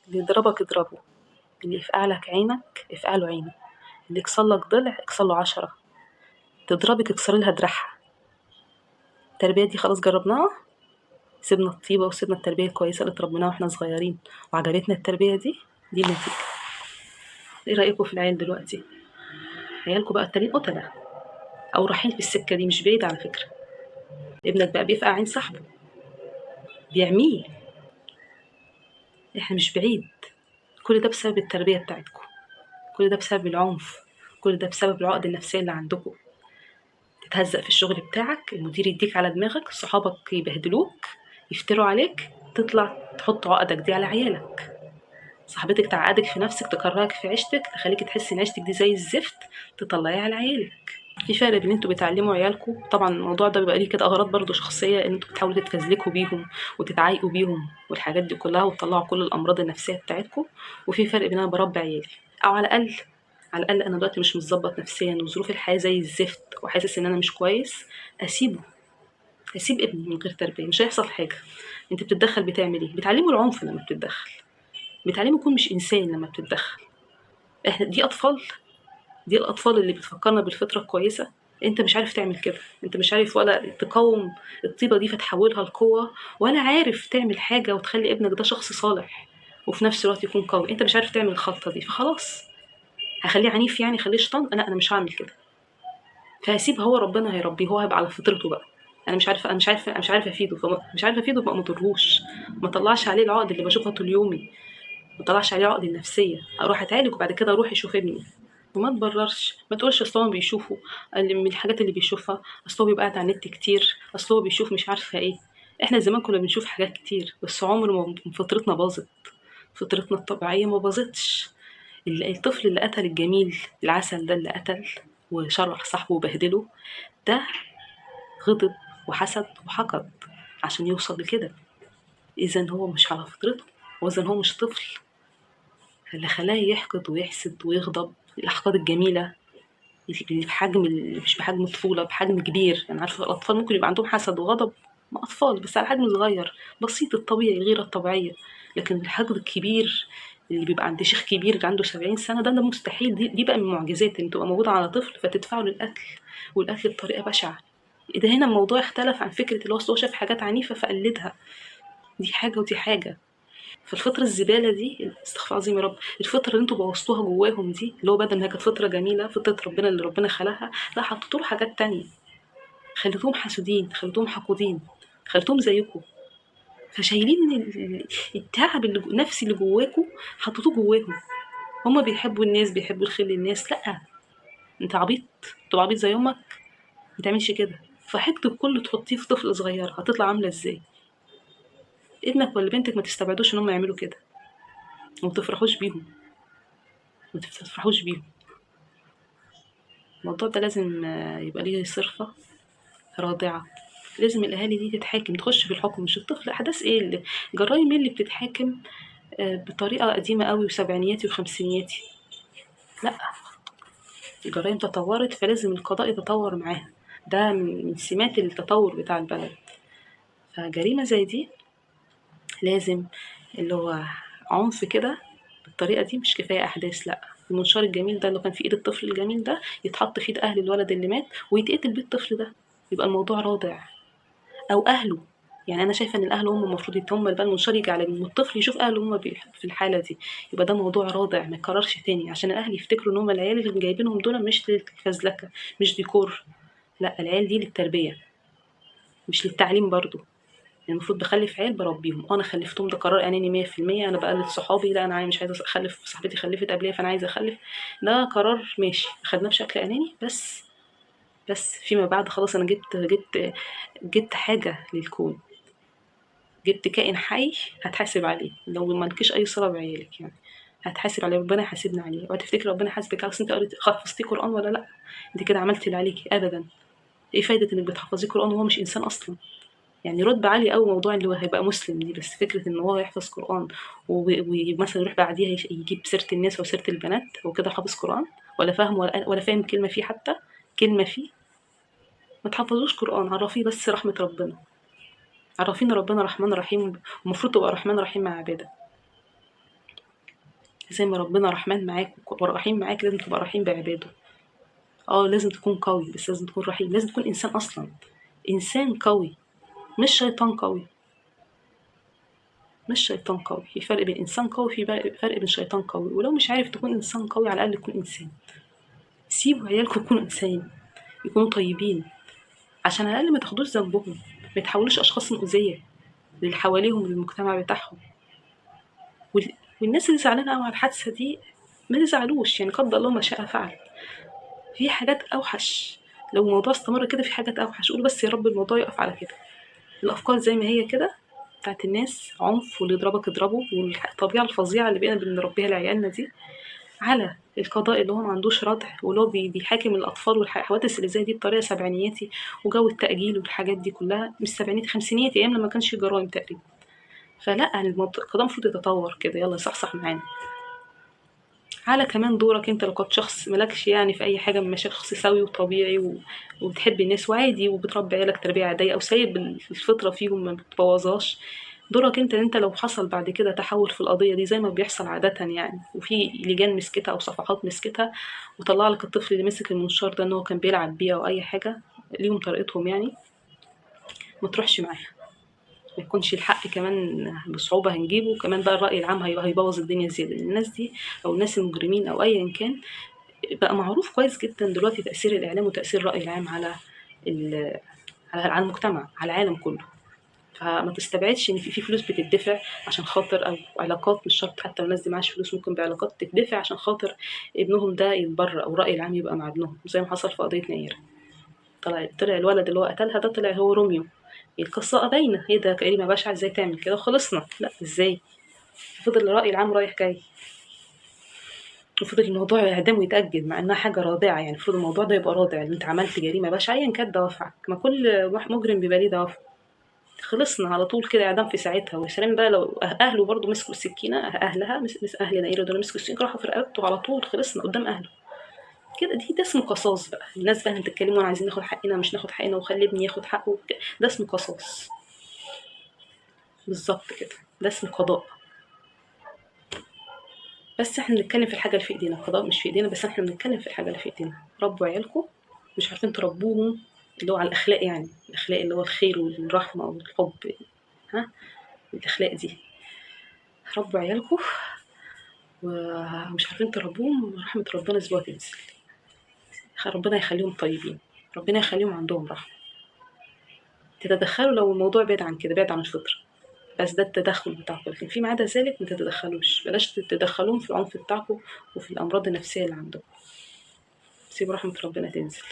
اللي يضربك اضربه، اللي يفقع لك عينك افقع له عينه، اللي يكسر لك ضلع اكسر له 10، تضربك اكسر لها دراعها. التربية دي خلاص جربناها، سيبنا الطيبة وسيبنا التربية الكويسة اللي اتربيناها واحنا صغيرين وعجبتنا التربية دي، دي النتيجة. ايه رأيكم في العيال دلوقتي؟ عيالكم بقى التانيين قتلة او رايحين في السكة دي، مش بعيد على فكرة. ابنك بقى بيفقع عين صاحبه، بيعميه. احنا مش بعيد. كل ده بسبب التربية بتاعتكم، كل ده بسبب العنف، كل ده بسبب العقد النفسية اللي عندكم. تتهزق في الشغل بتاعك، المدير يديك على دماغك، صحابك يبهدلوك، يفتروا عليك، تطلع تحط عقدك دي على عيالك. صاحبتك تعقدك في نفسك، تكرهك في عيشتك، تخليك تحسي ان عيشتك دي زي الزفت، تطلعيها على عيالك. في فرق بين انتوا بتعلموا عيالكم، طبعا الموضوع ده بيبقى ليه كده اغراض برضو شخصية، ان انتوا بتحاولوا تتفزلكوا بيهم وتتعايقوا بيهم والحاجات دي كلها وتطلعوا كل الامراض النفسية بتاعتكم. وفي فرق بين انا بربي عيالي، او على الاقل، على الاقل انا دلوقتي مش متظبط نفسيا وظروف الحياة زي الزفت وحاسس ان انا مش كويس، اسيبه، اسيب ابني من غير تربيه، مش هيحصل حاجة. انت بتتدخل بتعمل ايه؟ بتعلمه العنف لما بتتدخل، بتعلمه يكون مش انسان لما بتتدخل. احنا دي اطفال، دي الاطفال اللي بتفكرنا بالفطرة الكويسة. انت مش عارف تعمل كده، انت مش عارف ولا تقاوم الطيبة دي فتحولها لقوه، ولا عارف تعمل حاجة وتخلي ابنك ده شخص صالح وفي نفس الوقت يكون قوي. انت مش عارف تعمل الخلطة دي، فخلاص هخليه عنيف يعني، خليه شيطان، لا انا مش هعمل كده، فهسيب هو ربنا هيربيه، هو هيبقى على فطرته بقى. انا مش عارفه، انا مش عارفه، انا مش عارفه افيده، مش عارفه افيده بقى، ما اضرهوش، ما طلعش عليه العقد اللي بشوفها طول يومي، ما طلعش عليه عقد النفسية، اروح اتعالج وبعد كده اروح اشوف ابني. وما تبررش، ما تقولش اصل هو بيشوفه، اللي من الحاجات اللي بيشوفها، اصل هو بيبقى قاعد على النت كتير، اصل هو بيشوف مش عارفه ايه. احنا زمان كنا بنشوف حاجات كتير، بس عمر ما فطرتنا باظت، فطرتنا الطبيعية ما باظتش. الطفل اللي قتل الجميل العسل ده، اللي قتل وشرح صاحبه وبهدله، ده غضب وحسد وحقد عشان يوصل لكده. اذا هو مش على فطرته، واذا هو مش طفل. اللي خلاه يحقد ويحسد ويغضب، الاحقاد الجميلة اللي بحجم، اللي مش بحجم طفولة، بحجم كبير. انا عارفه الاطفال ممكن يبقى عندهم حسد وغضب، ما اطفال، بس على حجم صغير بسيط الطبيعي، الغيرة الطبيعية. لكن الحقد الكبير اللي بيبقى عند شيخ كبير اللي عنده 70 سنة، ده مستحيل. دي بقى من المعجزات ان تبقى موجودة على طفل فتدفعه للقتل، والقتل بطريقة بشعة. ده هنا الموضوع اختلف عن فكرة اللي هو شاف حاجات عنيفة فقلدها، دي حاجة ودي حاجة. فالفترة الزبالة دي، استغفر العظيم يا رب، الفترة اللي انتوا بوظتوها جواهم دي، اللي هو بدل ما هي كانت فترة جميلة، فترة ربنا اللي ربنا خلقها، لا حطيتوا له حاجات تانية، خليتوهم حاسدين، خليتوهم حقودين، خليتوهم زيكم، فشايلين التعب اللي النفسي اللي جواكم حطيتوه جواهم. هما بيحبوا الناس، بيحبوا الخير للناس، لا انت عبيط، تبقى عبيط زي امك، ما تعملش كده. فحقد الكل تحطيه في طفل صغير، هتطلع عامله ازاي؟ ابنك ولا بنتك ما تستبعدوش ان هم يعملوا كده، وما تفرحوش بيهم، ما تفرحوش بيهم. الموضوع ده لازم يبقى ليه صرفة رادعة، لازم الاهالي دي تتحاكم، تخش في الحكم، مش الطفل. احداث ايه اللي جرايم ايه اللي بتتحاكم بطريقة قديمة قوي وسبعينياتي وخمسينياتي؟ لا، الجرايم تطورت، فلازم القضاء يتطور معاها، ده من سمات التطور بتاع البلد. فجريمة زي دي لازم اللي هو عنف كده بالطريقة دي، مش كفاية أحداث، لأ المنشار الجميل ده اللي كان في إيد الطفل الجميل ده يتحط في إيد أهل الولد اللي مات ويتقتل بيه الطفل ده، يبقى الموضوع رادع. أو أهله، يعني أنا شايفة إن الأهل هم المفروض يتهم بقى المنشار يجي على الطفل يشوف أهله هم في الحالة دي، يبقى ده موضوع رادع ما يتكررش تاني، عشان الأهل يفتكروا إن هم العيال اللي جايبينهم دول مش للفزلكة، مش ديكور، لأ العيال دي للتربية مش للتعليم برضو. يعني المفروض بخلف عيال بربيهم، انا خلفتهم ده قرار اناني 100%، انا بقلد صحابي، لا انا مش عايزه اخلف، صاحبتي خلفت قبليه فانا عايزه اخلف، ده قرار ماشي خدناه بشكل اناني، بس فيما بعد خلاص انا جبت حاجة للكون، جبت كائن حي هتحاسب عليه، لو ما لكيش اي صله بعيالك يعني هتحاسب عليه، ربنا يحاسبنا عليه. وهتفتكري ربنا حاسبك على انت قريتي حفظتي قران ولا لا؟ انت كده عملتي اللي عليكي ابدا. ايه فايده انك بتحفظي قران وهو مش انسان اصلا؟ يعني رتبة عالية قوي موضوع اللي هو هيبقى مسلم دي، بس فكرة ان هو يحفظ قرآن ومثلا يروح بعديها يجيب سيرة الناس وسيرة البنات وكده، حافظ قرآن ولا فاهم ولا فاهم كلمة فيه، حتى كلمة فيه. ما تحفظوش قرآن، عرفية بس رحمة ربنا، عرفينا ربنا رحمن رحيم، ومفروض تبقى رحمن رحيم مع عباده. زي ما ربنا رحمن معاك ورحيم معاك لازم تبقى رحيم بعباده. لازم تكون قوي بس لازم تكون رحيم، لازم تكون انسان اصلا، انسان قوي مش شيطان قوي، مش شيطان قوي. في فرق بين انسان قوي، في فرق بين شيطان قوي. ولو مش عارف تكون انسان قوي على الاقل تكون انسان. سيبوا عيالكم يكونوا انسان، يكونوا طيبين، عشان على الاقل ما تاخدوش ذنبهم، ما يتحولوش اشخاص مؤذية للي حواليهم وللمجتمع بتاعهم. والناس اللي زعلانة قوي على الحادثة دي ما تزعلوش، يعني قدر الله ما شاء فعل. في حاجات اوحش، لو الموضوع استمر كده في حاجات اوحش. قولوا بس يا رب الموضوع يقف على كده. الافكار زي ما هي كده بتاعت الناس، عنف واللي يضربك اضربه، والطبيعة الفظيعة اللي بقينا بنربيها لعيالنا دي، على القضاء اللي هو ما عندوش ردع، واللي هو بيحاكم الاطفال والحوادث اللي زي دي بطريقة سبعينياتي، وجو التاجيل والحاجات دي كلها، مش سبعينياتي، خمسينياتي، ايام لما كانش جرائم تقريبا. فلا، القضاء المفروض يتطور كده، يلا صحصح معانا. على كمان دورك انت لو كنت شخص مالكش يعني في اي حاجة من مشاكل، شخص سوي وطبيعي وبتحب الناس وعادي وبتربي عيالك تربيه عادية، او سايب الفطرة فيهم ما بتبوظهاش، دورك انت ان انت لو حصل بعد كده تحول في القضية دي زي ما بيحصل عادة يعني، وفي لجان مسكتها او صفحات مسكتها وطلع لك الطفل اللي مسك المنشار ده ان هو كان بيلعب بيه او اي حاجة، ليهم طريقتهم يعني، ما تروحش معاها، ما يكونش الحق كمان بصعوبة هنجيبه، كمان بقى الرأي العام هيبوظ الدنيا زيادة. الناس دي أو الناس المجرمين أو أيا كان بقى معروف كويس جدا دلوقتي تأثير الإعلام وتأثير الرأي العام على على المجتمع، على العالم كله. فما تستبعدش إن في فلوس بتدفع عشان خاطر، أو علاقات، مش شرط حتى لو الناس دي معاش فلوس، ممكن بعلاقات تدفع عشان خاطر ابنهم ده يتبرأ أو الرأي العام يبقى مع ابنهم، زي ما حصل في قضية نيرة. طلع الولد اللي هو قتلها ده طلع هو روميو. القصة باينة، ايه ده كريمة بشعة ازاي تعمل كده وخلصنا، لا ازاي؟ فضل الرأي العام رايح جاي، وفضل الموضوع يعدم ويتأجل مع انها حاجة رادعة، يعني المفروض الموضوع ده يبقى رادع، ان انت عملت جريمة بشعة ايا كانت دوافعك، ما كل مجرم بيبقى ليه دوافع. خلصنا على طول كده اعدام في ساعتها. وسلام بقى لو اهله برضو مسكوا السكينة، اهلها اهل نيرة دول مسكوا السكينة راحوا في رقبته على طول، خلصنا قدام اهله كده. ده اسمه قصاص بقى. الناس بقى اللي بتتكلموا عن عايزين ناخد حقنا مش ناخد حقنا وخلي ابني ياخد حقه، ده اسمه قصاص بالظبط كده، ده اسمه قضاء. بس احنا بنتكلم في الحاجة اللي في ايدينا، القضاء مش في ايدينا، بس احنا بنتكلم في الحاجة اللي في ايدينا. ربوا عيالكم، مش عارفين تربوهم اللي هو على الاخلاق، يعني الاخلاق اللي هو الخير والرحمة والحب، ها الاخلاق دي. ربوا عيالكم ومش عارفين تربوهم، رحمه ربنا اسبوع تنزل، ربنا يخليهم طيبين، ربنا يخليهم عندهم رحمه. تتدخلوا لو الموضوع بعيد عن كده، بعيد عن الفطرة، بس ده التدخل بتاعكم، لكن فيما عدا ذلك ما تتدخلوش، بلاش تتدخلون في العنف بتاعكم وفي الامراض النفسية اللي عندكم. سيبوا رحمه ربنا تنزل.